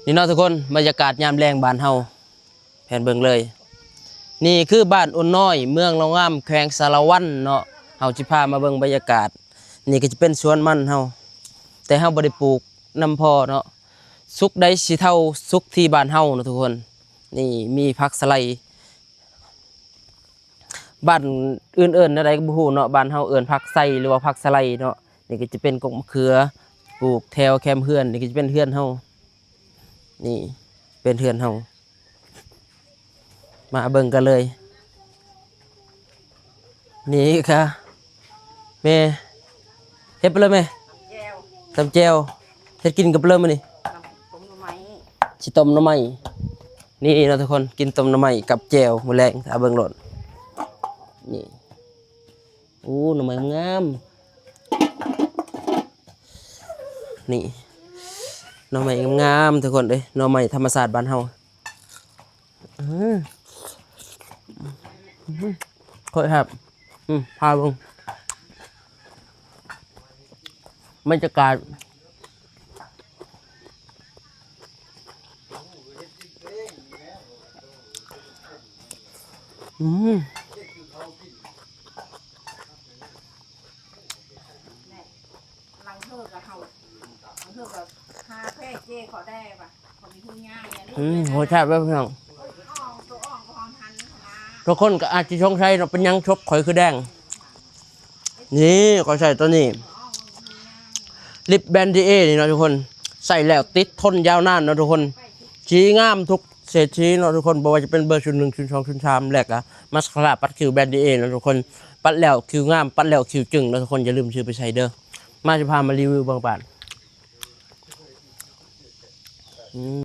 ນີ້ເນາະທຸກຄົນ, ບັນຍາກາດຍາມແລງບ້ານເຮົາ ແຜ່ນເບິ່ງເລີຍ. ນີ້ຄືບ້ານໂອນນ້ອຍ ເມືອງເລົ່າງາມ ແຂວງສາລະວັນເນາະ. ເຮົາຊິພາມາເບິ່ງບັນຍາກາດ. ນີ້ກໍຈະເປັນສວນມັນເຮົາ, ແຕ່ເຮົາບໍ່ໄດ້ປູກນຳພໍເນາະ. ສຸກໃດຊິເທົ່າສຸກທີ່ບ້ານເຮົາເນາະທຸກຄົນ. ນີ້ມີຜັກສະໄລ. ບ້ານອື່ນເອີ້ນແນວໃດກໍບໍ່ຮູ້ເນາະ, ບ້ານເຮົາເອີ້ນຜັກໄຊ ຫຼືວ່າຜັກສະໄລເນາະ. ນີ້ກໍຈະເປັນກົກມະເຂືອ ປູກແຖວແຄມເຮືອນ. ນີ້ກໍຈະເປັນເຮືອນເຮົາ, ນີ້ເປັນເຮືອນເຮົາ. ມາເບິ່ງກັນເລີຍ. ນີ້ກະແມ່ ເຮັດໄປເລີຍແມ່. ຕຳແຈ່ວ ຕຳແຈ່ວ ເຮັດກິນກັບເລີຍມື້ນີ້. ຕົ້ມໜໍ່ໄມ້ ຊິຕົ້ມໜໍ່ໄມ້. ນີ້ເນາະທຸກຄົນ, ກິນຕົ້ມໜໍ່ໄມ້ກັບແຈ່ວມື້ແລງ. ຖ້າເບິ່ງໂລດ. ນີ້ ໂອ້ ໜໍ່ໄມ້ງາມໆ. ນີ້ ໜໍ່ໄມ້ງາມໆ ທຸກຄົນເອີຍ, ໜໍ່ໄມ້ທຳມະຊາດບ້ານເຮົາ. ອືມ ອືມ ຄ່ອຍແຊບ. ອືມ ພາເບິ່ງບັນຍາກາດ. ອືມ ຫຼັງເທີກະເຮົາ ຫຼັງເທີກະຫາແພເຈຂໍແດ່ວ່າ ອືມ ໂຫ ແຊບເດີ້ພີ່ນ້ອງ. ທຸກຄົນກໍອາດຊິສົງໄສເນາະ ເປັນຫຍັງສົບຂ້ອຍຄືແດງ. ນີ້ ຂ້ອຍໃສ່ຕົວນີ້ ລິບແບຣນດີເອນີ້ເນາະທຸກຄົນ, ໃສ່ແລ້ວຕິດທົນຍາວນານເນາະທຸກຄົນ. ສີງາມທຸກເສດສີເນາະທຸກຄົນ, ບໍ່ວ່າຈະເປັນເບີສູນໜຶ່ງ ສູນສອງ ສູນສາມ ແລ້ວກະມາສຄາຣາປັດຄິ້ວແບຣນດີເອເນາະທຸກຄົນ. ປັດແລ້ວຄິ້ວງາມ, ປັດແລ້ວຄິ້ວຈຶ້ງເນາະທຸກຄົນ. ຢ່າລືມຊື້ໄປໃຊ້ເດີ້. ມາ ຊິພາມາຣີວິວເບິ່ງບ້ານ. ອືມ